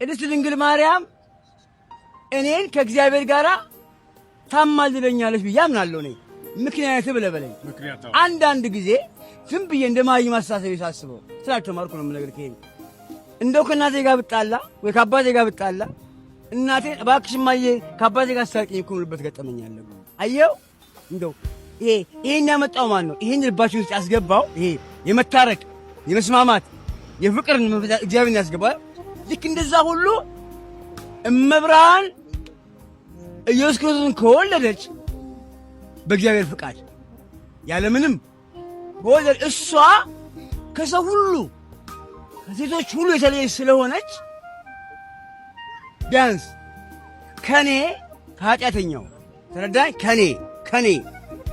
ቅድስት ድንግል ማርያም እኔን ከእግዚአብሔር ጋር ታማልደኛለች ብዬ አምናለሁ። እኔ ምክንያት ብለህ በለኝ። አንዳንድ ጊዜ ዝም ብዬ እንደ ማይም አስተሳሰብ ሳስበው ስላልተማርኩ ነው የምነግርህ። ይሄን እንደው ከእናቴ ጋር ብጣላ ወይ ከአባቴ ጋር ብጣላ እናቴ እባክሽ እማዬ ከአባቴ ጋር አስታርቂኝ እኮ የምልበት ገጠመኝ አለ። አየው፣ እንደው ይሄ ይሄን ያመጣው ማን ነው? ይሄን ልባችን ውስጥ ያስገባው፣ ይሄ የመታረቅ፣ የመስማማት፣ የፍቅርን መንፈስ እግዚአብሔር ያስገባው። ልክ እንደዛ ሁሉ እመብርሃን ኢየሱስ ክርስቶስን ከወለደች፣ በእግዚአብሔር ፍቃድ ያለምንም ከወለደ፣ እሷ ከሰው ሁሉ፣ ከሴቶች ሁሉ የተለየች ስለሆነች ቢያንስ ከኔ ከኃጢአተኛው፣ ተረዳኝ፣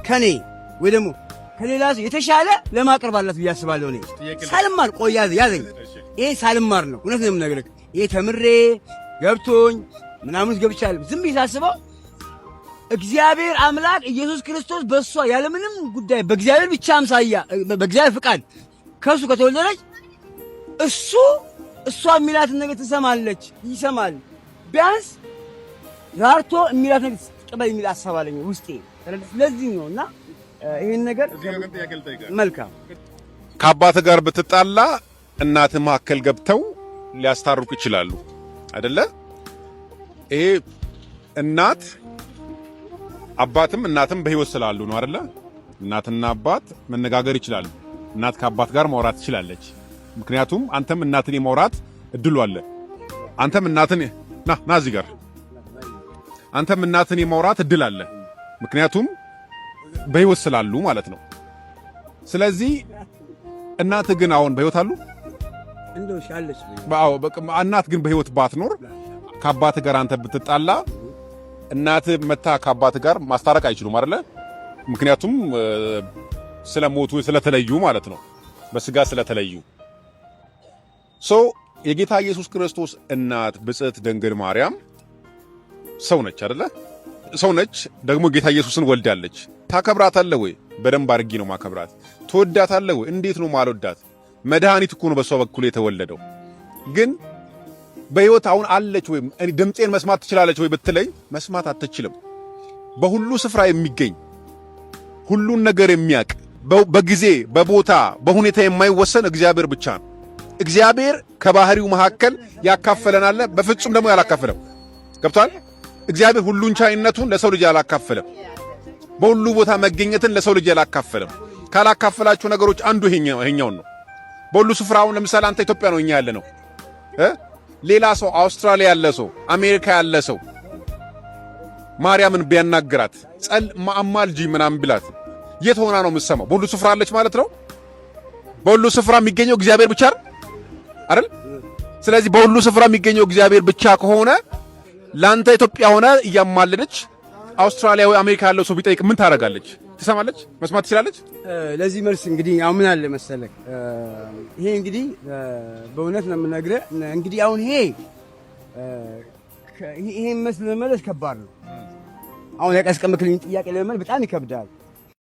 ከኔ ወይ ደግሞ ከሌላ ሰው የተሻለ ለማቅረብ አላት ብዬ አስባለሁ። እኔ ሳልማር፣ ቆይ ያዘኝ፣ ይሄ ሳልማር ነው፣ እውነት ነው የምነግርህ። ይሄ ተምሬ ገብቶኝ ምናምን ውስጥ ገብቻለሁ። ዝም ብዬ ሳስበው እግዚአብሔር አምላክ ኢየሱስ ክርስቶስ በእሷ ያለምንም ጉዳይ በእግዚአብሔር ብቻ አምሳያ በእግዚአብሔር ፍቃድ ከእሱ ከተወለደች እሱ እሷ የሚላትን ነገር ትሰማለች፣ ይሰማል። ቢያንስ ራርቶ የሚላት ነገር ትቀበል የሚል ሀሳብ አለኝ ውስጤ። ስለዚህ ነው እና ይሄን ነገር መልካም። ከአባት ጋር ብትጣላ እናት መካከል ገብተው ሊያስታርቁ ይችላሉ፣ አይደለ? ይሄ እናት አባትም እናትም በህይወት ስላሉ ነው፣ አይደለ? እናትና አባት መነጋገር ይችላሉ። እናት ከአባት ጋር ማውራት ትችላለች። ምክንያቱም አንተም እናትን የማውራት እድሉ አለ። አንተም እናትን፣ ና ና እዚህ ጋር፣ አንተም እናትን የማውራት እድል አለ። ምክንያቱም በህይወት ስላሉ ማለት ነው። ስለዚህ እናት ግን አሁን በህይወት አሉ? እንደው አለች። አዎ፣ በቃ እናት ግን በህይወት ባትኖር ከአባት ጋር አንተ ብትጣላ እናት መታ ከአባት ጋር ማስታረቅ አይችሉም፣ አይደለ? ምክንያቱም ስለሞቱ፣ ስለተለዩ ማለት ነው፣ በስጋ ስለተለዩ። So የጌታ ኢየሱስ ክርስቶስ እናት ብጽዕት ድንግል ማርያም ሰው ነች፣ አይደለ? ሰው ነች። ደግሞ ጌታ ኢየሱስን ወልዳለች። ታከብራታለህ ወይ? በደንብ አድርጌ ነው ማከብራት። ትወዳታለህ ወይ? እንዴት ነው ማልወዳት? መድኃኒት እኮ ነው በሷ በኩል የተወለደው። ግን በሕይወት አሁን አለች ወይ፣ ድምፄን መስማት ትችላለች ወይ ብትለኝ መስማት አትችልም። በሁሉ ስፍራ የሚገኝ፣ ሁሉን ነገር የሚያውቅ፣ በጊዜ፣ በቦታ፣ በሁኔታ የማይወሰን እግዚአብሔር ብቻ ነው። እግዚአብሔር ከባህሪው መካከል ያካፈለን አለ፣ በፍጹም ደግሞ ያላካፈለም። ገብቷል? እግዚአብሔር ሁሉን ቻይነቱን ለሰው ልጅ ያላካፈለም፣ በሁሉ ቦታ መገኘትን ለሰው ልጅ ያላካፈለም። ካላካፈላቸው ነገሮች አንዱ ይሄኛውን ነው። በሁሉ ስፍራ፣ አሁን ለምሳሌ አንተ ኢትዮጵያ ነው፣ እኛ ያለ ነው እ ሌላ ሰው አውስትራሊያ ያለ ሰው፣ አሜሪካ ያለ ሰው ማርያምን ቢያናግራት፣ ጸል አማልጂ ምናምን ቢላት የት ሆና ነው የምትሰማው? በሁሉ ስፍራ አለች ማለት ነው። በሁሉ ስፍራ የሚገኘው እግዚአብሔር ብቻ አይደል? ስለዚህ በሁሉ ስፍራ የሚገኘው እግዚአብሔር ብቻ ከሆነ ለአንተ ኢትዮጵያ ሆነ እያማለደች አውስትራሊያ ወይ አሜሪካ ያለው ሰው ቢጠይቅ ምን ታደርጋለች? ትሰማለች? መስማት ትችላለች? ለዚህ መልስ እንግዲህ አሁን ምን አለ መሰለህ፣ ይሄ እንግዲህ በእውነት ነው የምነግርህ። እንግዲህ አሁን ይሄን መልስ ለመመለስ ከባድ ነው። አሁን ያስቀመጥክልኝ ጥያቄ ለመመለስ በጣም ይከብዳል።